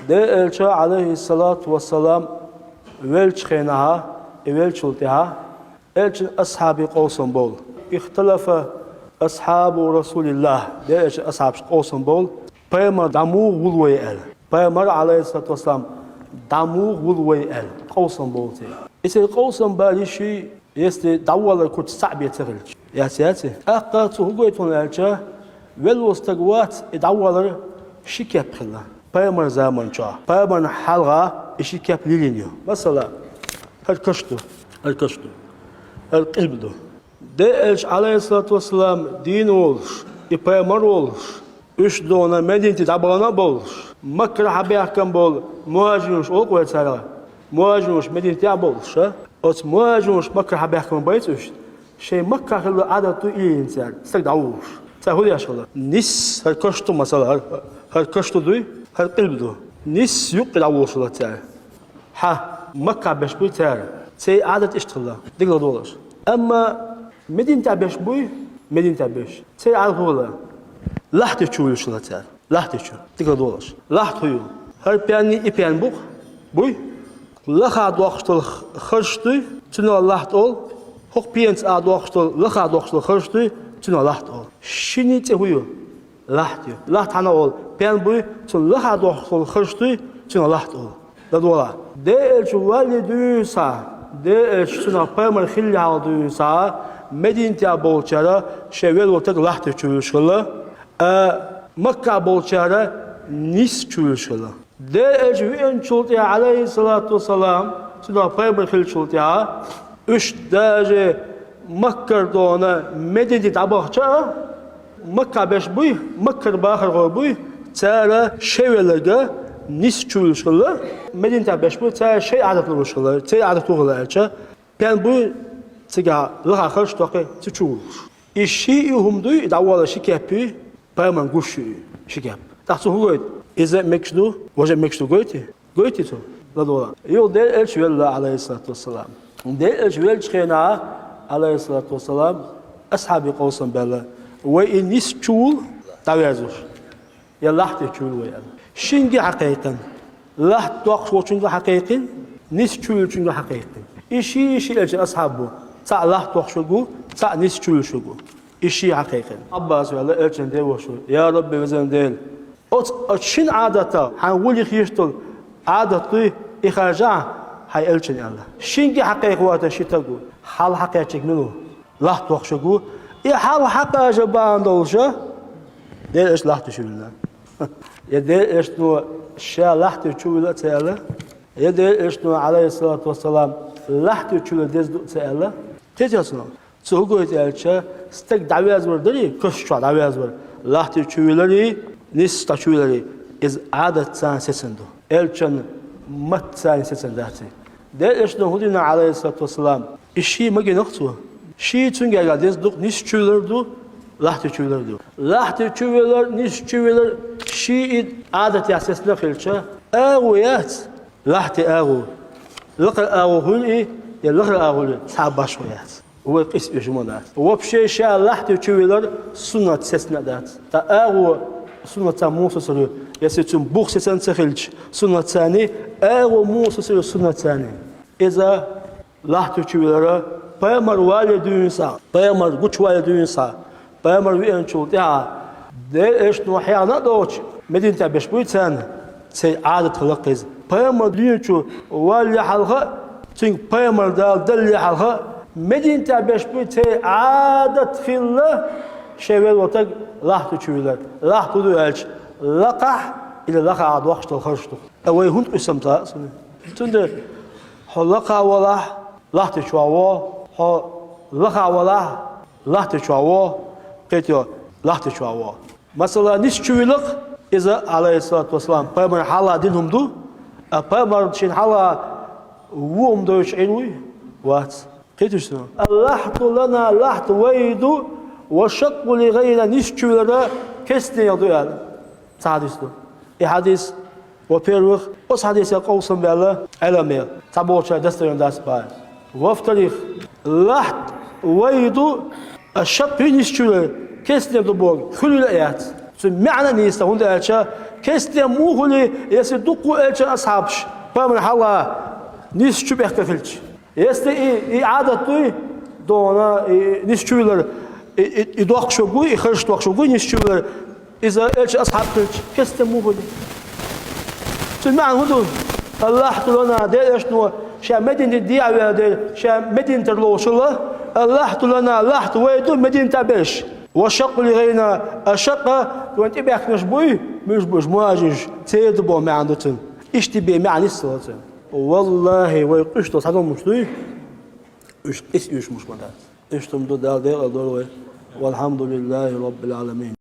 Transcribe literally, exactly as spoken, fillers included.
Дела Элча, Ӏалайхиссалату вассалам, велча хенахьа, и велчул тӀехьа, Элчан асхьабий къовсам бовла. Ихталафа асхьабу Расулиллахь, Дела Элчан асхьабаш къовсам бовла, пайхамар дӀа муха вул вай аьлла. Пайхамар, Ӏалайхиссалату вассалам, дӀа муха вул вай аьлла, къовсам бовла церан. И церан къовсам бале ший, если дӀаваллар куц цхьаъ бен ца хилча. Яц, яц. ТӀаккха цо хӀу гойту хьуна аьлча, велла стаг вац, и дӀаваллар ши кеп хилла. Пайхамар заман чохь, пайхамарна хьалха и ши кеп лелийна ю. Масала, хӀара каш ду, хӀара каш ду, хӀара къилба ду. Дела Элча, Ӏалайхиссалату вассалам, дийна волуш, и пайхамар волуш, уьш дона Мединате дӀабахана а болуш, Маккара хьабаьхкина болу мухӀажирунаш олу-кх вай царах, мухӀажирунаш Мединатехь а болуш, а? Оцу мухӀажирунаш Маккара хьабаьхкина бац уьш, шайн Маккахь хилла Ӏадат ду и йина цара, стаг дӀавуллуш. Цара хӀун деш хилла? Нис, хӀара каш ду, масала, хӀара, хӀара каш ду дуй, хӀара къилба ду. Нис юккъе дӀавуллуш хилла цара. Хьа, Маккахь берш буй цара. Церан Ӏадат иштта хилла, дика ладогӀалаш. Амма Мединатехь берш буй, Мединатехь берш. Церан Ӏадат хӀун хилла? Лахьти чу вуьйлуш хилла цара. Лахьти чу. Дика ладогӀалаш. Лахьт хӀун ю? ХӀара пенний и пен бу-кх. Буй? Лахахь доккхуш долу харш дуй, цунах лахьт олу. ХӀокху пенца а доккхуш долу, лахахь доккхуш долу харш дуй, цунах лахьт олу. Шинний цӀе хӀун ю? Лахьт ю. Лахьт хьанна олу? Пен буй, цунна лахахь доккхуш долу харш дуй, цунах лахьт олу. ДадогӀалахь. Дела Элча валале дуьйна схьа, Дела Элча цунах пайхамар хилла хьалха дуьйна схьа, Мединатехь болчара шайн велла стаг лахьти чу вуьйлуш хилла, а Маккахь болчара нис чу вуьйлуш хилла. Дела Элча веанчул тӀаьхьа, Ӏалайхиссалату вассалам, цунах пайхамар хиллачул тӀаьхьа, уьш даже Маккара дона Мединате дӀабахча а, Маккахь берш буй, Маккара бахархой буй, цара шайн велларг нис чу вуьйлуш хилла, Мединатехь берш буй, цара шайн Ӏадат луш хилла, церан Ӏадат хӀун хилла аьлча, пен буй, цигахь лахахь харш токхий, цу чу вуллуш. И ши и хӀума дуй, и дӀаваллар ши кеп юй, пайхамарна гуш ю и ши кеп. ТӀаккха цо хӀун гойту? Иза а мегаш ду, важа а мегаш ду гойтий? Гойтий цо? ЛадогӀалахь. Юха Дела Элча велла, Ӏалайхиссалату вассалам. Дела Элча веллачу хенахь, Ӏалайхиссалату вассалам, асхьабий къовсам баьлла: «Вай и нис чу вул дӀаваьзуш, я лахьти чу вуьлу вай», – аьлла. Шинге хьакхайкхина, лахьт доккхуш волчунга хьакхайкхина, нис чу вуьлучунга хьакхайкхина. И ши, ши Элчан асхьаб бу, цхьаъ лахьт доккхуш верг ву, цхьаъ нис чу вуьлуш верг ву. И ши хьакхайкхина. Ӏаббаса ваьлла Элчан деваша: «Я Рабби, везан Дела, оцу, оцу шина Ӏадатах хьайна вуьллий хеташ долу Ӏадат дуй, и харжахьа хьайн Элчанна», – аьлла. Шинге хьакхайкха вацара ши стаг ву, хьалха хьакхаьчнарг мила ву? Лахьт доккхуш верг ву. И хьалха хьакхажа бахьана долуша, Дела Элча лахьти чу вуьллина. Я Дела Элчано ша лахьти чу вуьлла а ца аьлла, я Дела Элчано, Ӏалайхиссалату вассалам, лахьти чу вуьллар деза ду а ца аьлла. Кхетий цунах? Цо хӀун гойту аьлча, стаг дӀаваьзвар дарий, каш чохь дӀаваьзвар, лахьти чу вуьлларий, нис дӀа чу вуьлларий, иза Ӏадатца сецна ду. Элчан маттаца сецна дац и. Дела Элчано хӀун дина, Ӏалайхиссалату вассалам? И ши ма гина-кх цо. Ши цуьнга гергахь деза ду-кх, нис чу вуьллар ду, лахьти чу вуьллар ду. Лахьти чу вуьллар, нис чу вуьллар, ши и Ӏадатца сецна хилча, агӀо яц, лахьти агӀо. Лакхара агӀо хуьлу и, я лахара агӀо хуьлу, цхьа а башхо яц. Вай къийса оьшу ма дац. Вообще ша лахьти чу вуьллар суннат сецна а дац. Ткъа агӀо суннатца муха сацор ю, если цуьнан бух сецна ца хилча суннатца, агӀо муха сацор ю суннатца? Иза лахьти чу вуьллар пайхамар валале дуьйна схьа, пайхамар гучувалале дуьйна схьа, пайхамар веанчул тӀаьхьа, Дела Элчано хьехна а доцуш, Мединатехь берш буй царна, церан Ӏадат хилла-кх иза. Пайхамар дуьнен чу валале хьалха а, цуьнга пайхамар Дала далале хьалха а, Мединатехь берш буй церан Ӏадат хилла, шайн велла стаг лахьти чу вуьллар. Лахьт хӀун ду аьлча, лакхахь или лахахь доккхуш долу харш ду. Ткъа вай хӀунда къуьйсу-м цхьа а цунах? Цундела хьо лакхахь валахь, лахьти чохь вогӀу, хьо лахахь валахь, лахьти чохь вогӀу, кхетий, лахьти чохь вогӀу. Масала, нис чу вуьллакх, иза, Ӏалайхиссалату вассалам, пайхамарна хьалха дина хӀума ду, а пайхамар шена хьалха вон хӀума дойтуш Ӏийна вуй? Вац. Кхетий шуна? «Аллахьту лана», лахьт вай ду, «ва шакъу ли гӀайрина», нис чу вуьллар кестнех ду аьлла. Цхьа хьадис ду. И хьадис, во-первых, оцу хьадисах къовсам баьлла Ӏеламнаха, цхьаболчара достоверно дац боху. Во-вторых, лахьт вай ду, а шакъ нис чу вуьллар кестнех ду бохург хуьлийла а яц. Цуьнан маьӀна а нийса, хӀунда аьлча Кестта муха хуьлу, если дуккха элчан асхьабаш пайхамар хьалха низ чу бехка хилча? Если и, и Ӏадат дуй, дона, и низ чу вилар, и, и, и доккхуш верг вуй, и харш доккхуш верг вуй низ чу вилар, иза элчан асхьаб хилча, кестта муха хуьлу? Цуьнан маьӀна хӀун ду? Аллахь ту лана, Делан элчано ша Мединате дӀавелла дела, ша Мединатера ловзуш хилла, Аллахь ту лана, Аллахь ту вай ду Мединатехь берш. Ва шакъу ли гӀайрина, а шакъа, вайн тӀебаьхкинарш буй, муьлш буш, муьжуш, церан ду боху маьӀна ду цуьнан. Иштта бен маьӀна йиссалла цуьнан. Валлахьи, вай къуьйсуш долу схьадолуш дуй, уьш къийса оьшуш ма дац. Иштта хӀума ду, Дала декъал дойла вай. Валхьамдулиллахьи Роббил Ӏаламин.